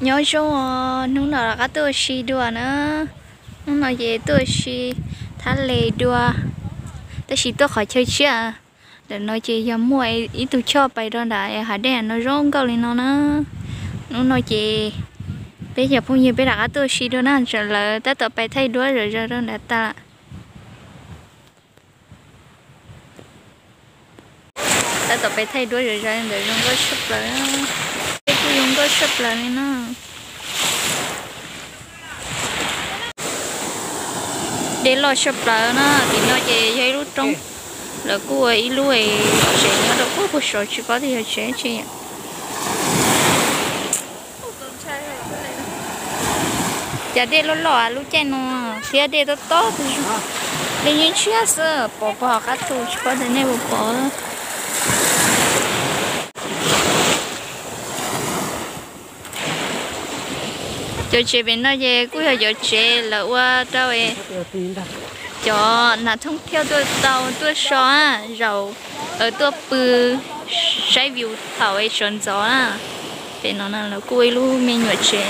Nyob zoo os, hnub no rov qab tuaj ua si dua na. Hnub no ces tuaj ua si thab le dua, tab sis tuaj qhov chaw tshiab. Ntawm no ces yog muaj ib tug choj pais rau nram hav dej no zoo nkauj li no na. Hnub no ces peb cov phooj ywg peb rov qab tuaj ua si dua na, lawv tab tom pais thaij duab zom zaws rau nram tas. Tab tom pais thaij duab zom zaws ntawm zoo nkauj tshaj plaws. Dej kuj zoo nkauj tshaj plaws li na. Dej loj tshaj plaws na, tim no ces yog ib lub roob, lawv kuj ua ib lub tsev nyob rau puag puag saud tsis paub tias yog tsev tsi. Cas dej loj loj lub caij no thiab dej tob tob, dej ntshiab ntshiab xwb, pom pom qab tu tsis paub tias nej puas pom. Cov tsev pem no ces kuj yog cov tsev lawv ua rau cov nas thooj thiaj tuaj tau tuaj so, zaum lawv tuaj pw saib view thaum sawv ntxov na. Pem no lawv kuj ua ib lub me nyuam tsev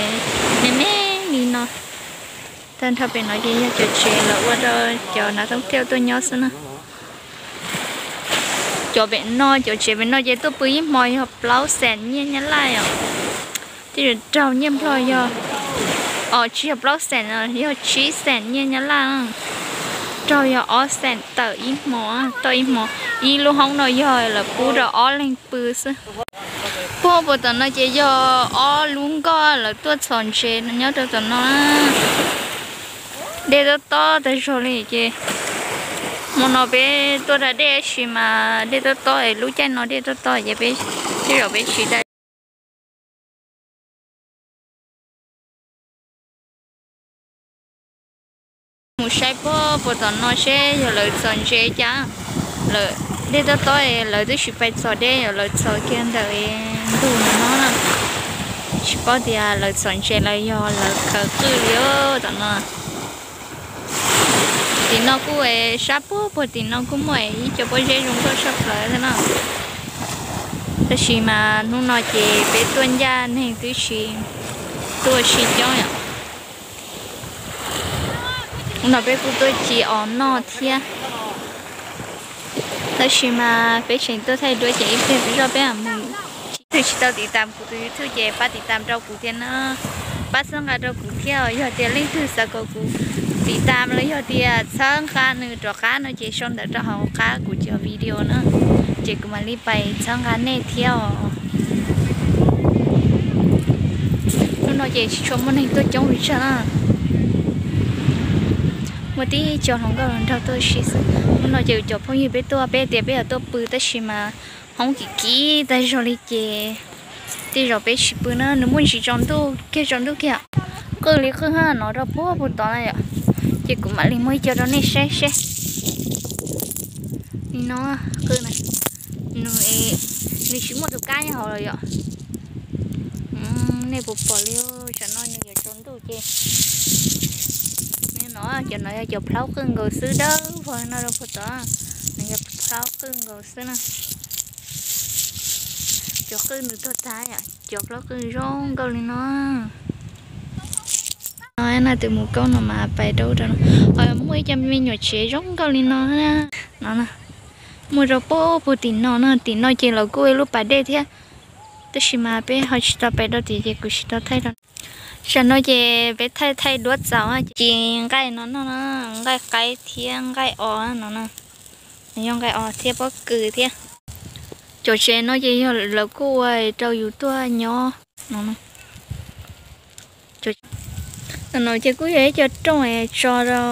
me me li no. Tag nrho pem no ces yog cov tsev lawv ua rau cov nas thooj thiaj tuaj nyob xwb na. Cov pem no, cov tsev pem no ces tuaj pw ib hmo yog plaub xees nyiaj Nyab Laj os. Tej zaum raug nyiaj Nplog yog, os tsis yog plaub xees, yog tsib xees nyiaj Nyab Laj. Raug yog ob xees tawm ib hmo, tau ib hmo. Ib lub hoob no yog lawv pub rau ob leeg pw xwb. Puag puas tom no ces yog ob lub nkoj lawv tuaj txhos ntses nyob rau tom no. Dej tob tob tag zog li ces hmo no peb tuaj da dej tab sis mas dej tob tob es lub caij no dej tob tob ces peb, tej zaum peb tsis da. Mus saib puag puas tom no seb yog lawv txhos ntses cas. Lawv, dej tob tob lawv twb tsis pais txhos dej, yog lawv txhos kiag ntawm ntug no na. Tsis paub tias lawv txhos ntses los yog lawv khaws qwj li tom no. Tim no kuj, sab puag puag tim no kuj muaj ib co pob zeb zoo nkauj tshaj plaws thiab na. Tab sis mas hnub no ces peb tuaj ncaj neeg twb tsis tuaj sib coob yom. Hnub no peb kuj tuaj ci os noj thiab. Tab sis mas peb tseem tuaj thaij duab ces ib pliag zoj peb mus. Leej twg tsis tau tiv tam kuv tus YouTube ces pab tiv tam rau kuv thiab na. Pab txhawb nqa rau kuv thiab, yog tias leej twg xav kom kuv tiv tam los yog tias txhawb nqa nws rov qab no ces sau ntawv rau hauv qab kuv cov video na, ces kuv mam li pais txhawb nqa nej thiab os. Hnub no ces tsis tshua muaj neeg tuaj coob li tsawg na. Muaj tib co hluas nkauj hluas nraug tuaj ua si xwb. Hnub no ces cov phooj ywg peb tuaj, peb tias peb yuav tuaj pw tab sis mas hoob kim kim tag zog li ces tej zaum peb tsis pw na, nws muaj ntsis tsaus ntuj kiag, tsaus ntuj kiag. Qwj li qwj ha no rau puag puag tod na yom. Ces kuv mam li muaj ib co rau nej saib seb. Li no, qwj na, nws, nws tsis muaj tus kab nyob hauv los yom. Nej puas pom li, tsam no nws yuav tsaus ntuj ces. No, cov no yog cov plaub qwj nkaus xwb, dawb vog no rau puag tod, nws yog plaub qwj nkaus xwb na. Cov qwj nws tuag tag yom, cov plaub qwj zoo nkauj li no. No, no tus mus koob no mas pais rau ub rau no. Ho muaj ib co me nyuam tsev zoo nkauj li no. No, muaj rau puag puag tim no na, tim no ces lawv kuj ua ib lub pas dej thiab. Tab sis mas peb ho tsis tau pais rau tim ces kuv tsis tau thaij rau. Tam no ces peb thaij thaij duab txaus ces nqaij no noj, nqaij qaib thiab nqaij os no na. Nws yog nqaij os thiab pob kws thiab. Cov tsev no ces yog lawv kuj ua rau yus tuaj nyob no. No ces kuj yog ib co rooj tso rau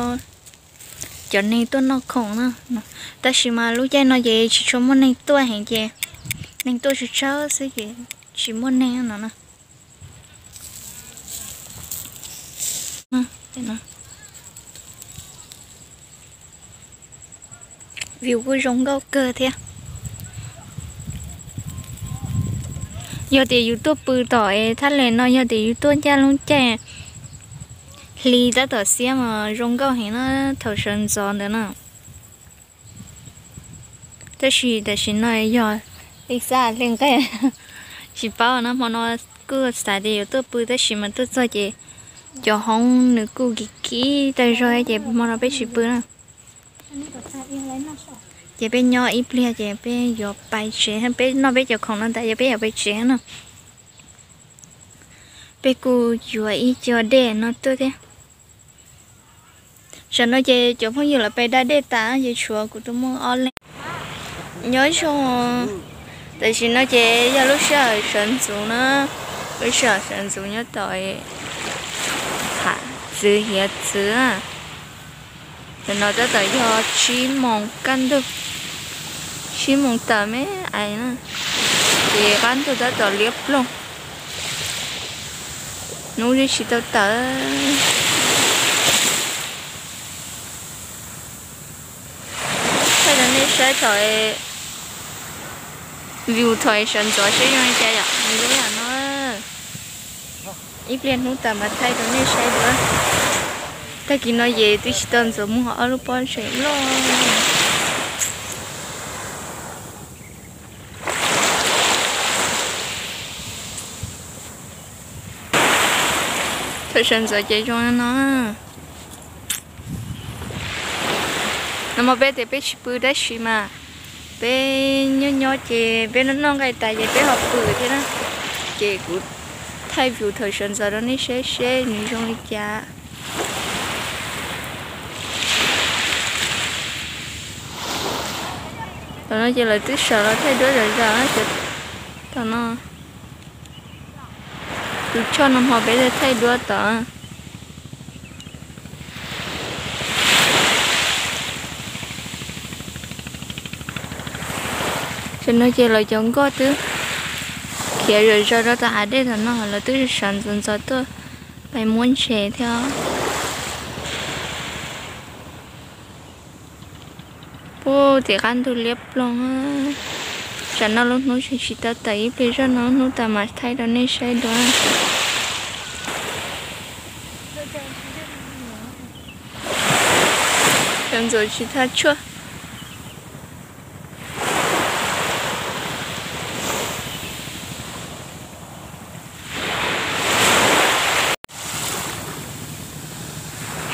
cov neeg tuaj noj khoom na. Tab sis mas lub caij no ces tsis tshua muaj neeg tuaj heev ces neeg tuaj tsawg tsawg xwb ces tsis muaj neeg no na. View kuj zoo nkauj kawg thiab. Yog tias yus tuaj pw tom es thaj les no, yog tias yus tuaj ncaj lub caij hli tab tom xiab mas zoo nkauj heev na, thaum sawv ntxov ntawd na. Tab sis tam sim no yog li xab li nqaij, tsis paub na, hmo no kuj xav tias yuav tuaj pw tab sis mas tuaj txog ces cov hoob nws kuj kiv kiv tag zog ces hmo no peb tsis pw na. Ces peb nyob ib pliag ces peb yuav pais tsev, peb noj peb cov khoom no tas yog peb yuav pais tsev no. Peb kuj yuav ib co dej no tuaj thiab. Tam no ces cov phooj ywg lawv pais da dej tas ces tshuav kuv tus muam ob leeg nyob zoo. Tam sim no ces yog lub sij hawm sawv ntxuv na, lub sij hawm sawv ntxuv nyob tom hav txwv hiav txwv. Tam no tab tom yog tsib moos kaj ntug, tsib moos tawm me ais na, ces qab ntug tab tom liab ploog, hnub twb tsis tau tawm. Thaij rau nej saib thaum, view thaum sawv ntxov seb zoo li cas yom, nws zoo yam no. Ib pliag hnub tas mas thaij rau nej saib dua. Tag kis no ces twb tsis tau ntxuav muag ob lub pob ntseg loj. Thaum sawv ntxov ces zoo no. Nag hmo peb tias peb tsis pw tab sis mas peb nyob nyob ces peb noj nqaij tas ces peb ho pw thiab na. Ces kuv thaij view thaum sawv ntxov rau nej saib seb nws zoo li cas. Tam no ces lawv twb sawv los thaij duab zom zaws. Tam no tus choj no hmo peb thaij duab tod. Tam no ces lawv cov nkoj twb khiav zom zaws rau tom hav dej tom no, lawv twb sawv ntxov ntxov tuaj pais muab ntses thiab. Puag tim qab ntug liab ploog. Tsam no lub hnub tseem tsis tau tawm, ib pliag zoj no lub hnub tawm mas thaij rau nej saib dua. Sawv ntxov tsis thaij tshuaj.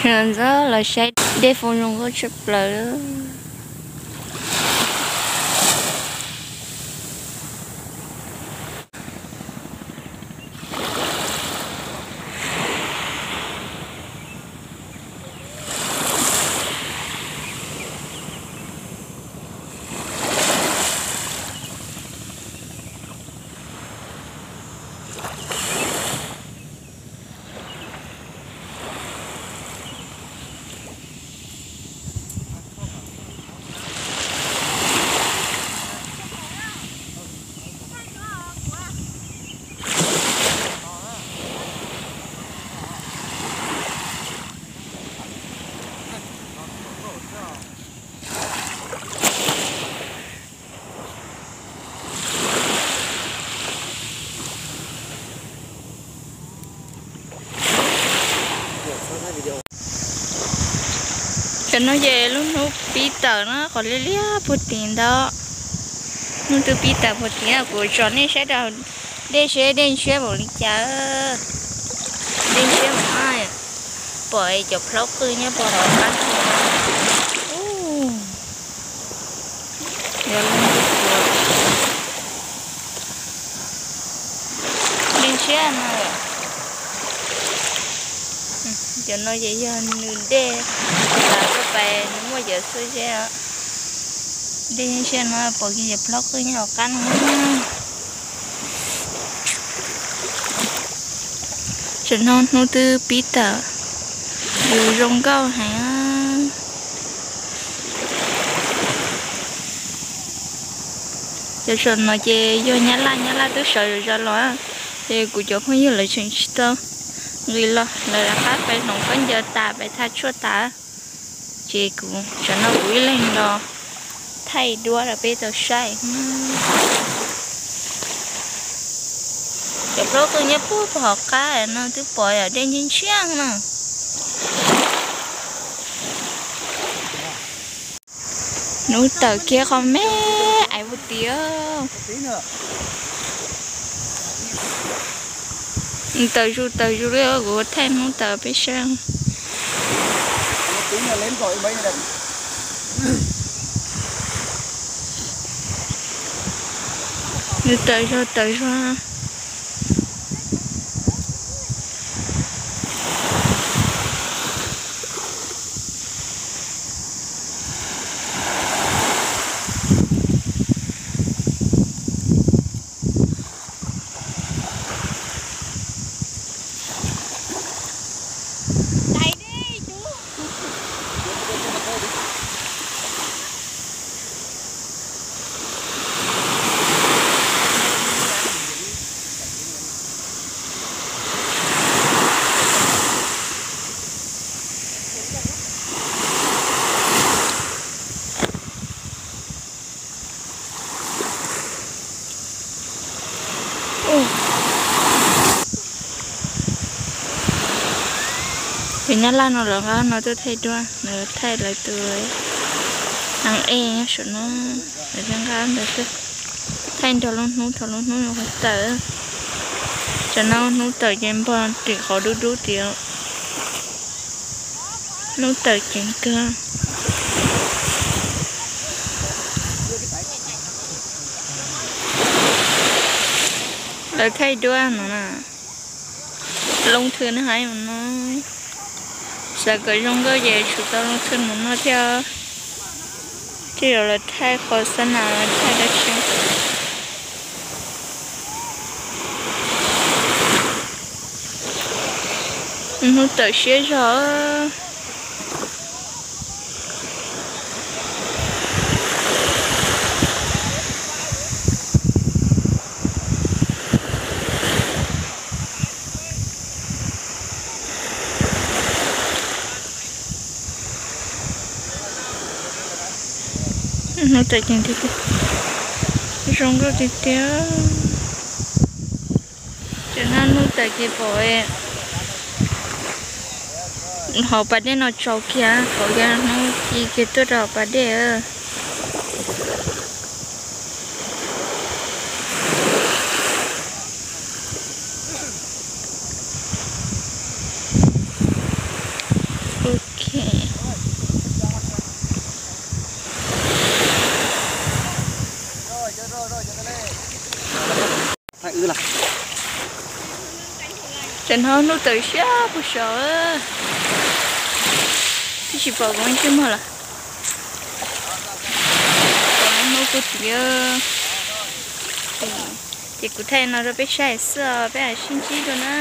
Sawv ntxov los saib dej foo zoo nkauj tshaj plaws. Tam no ces lub hnub pib tawm na, qhov liab liab puag tim ntawd. Hnub twb pib tawm puag tim no, kuv tsom nej saib rau dej seb dej ntshiab npaum li cas. Dej ntshiab mas pom cov plaub qwj nyob puag hauv qab. Dej ntshiab no. Cov no ces yog nws dej, tas tuaj pais nws muaj cov xwb seb. Dej ntshiab no pom kiag cov plaub qwj nyob hauv qab no. Tam no hnub twb pib tawm, yus zoo nkauj heev. Cov saum no ces yog nyab laj, nyab laj twb sawv zom zaws los, ces kuv cov phooj ywg lawv tseem tsis tau nqis los, lawv rov qab pais hloov khaub ncaws tas, pais thaj tshuaj tas. Ces kuv, tam no kuv ib leeg los thaij duab rau peb tau saib. Cov plaub qwj nyob puag hauv qab no twb pom yom, dej ntshiab ntshiab na. Hnub tawm kiag qhov me ais puag tim. Nws tawm zus tawm zus li, kuv thaij hnub tawm peb saib. Nws tawm zog tawm zog. Ces nyab laj no lawv nqa no tuaj thaij duab, lawv thaij lawv tus neeg ej nyob saum no, lawv thiaj nqa ntawd tuaj thaij nrog lub hnub, thaum lub hnub yuav tawm. Tam no hnub tawm ces npog tim qhov dub dub tias hnub tawm ceev kawg. Lawv thaij duab no na, loo thwm na hais mus no, xav kom zoo nkauj ces tsum tau loo thwm mus no thiab. Tej zaum lawv thaij qhov xab nas thaij dab tsi. Hnub tawm siab zog. Hnub tawm ceev tiag tiag, zoo nkauj tiag tiag. Tam no hnub tawm ces pom hauv pas dej no tsaus kiag, tsaus kiag hnub ci kiag tuaj rau hauv pas dej. Ok. Tam no hnub tawm siab puag saud, twb tsis pom kuv ib sij muag lawm. Pom hnub puag tim. Ces kuv thaij no rau peb saib xwb os, peb sib ntsib dua na.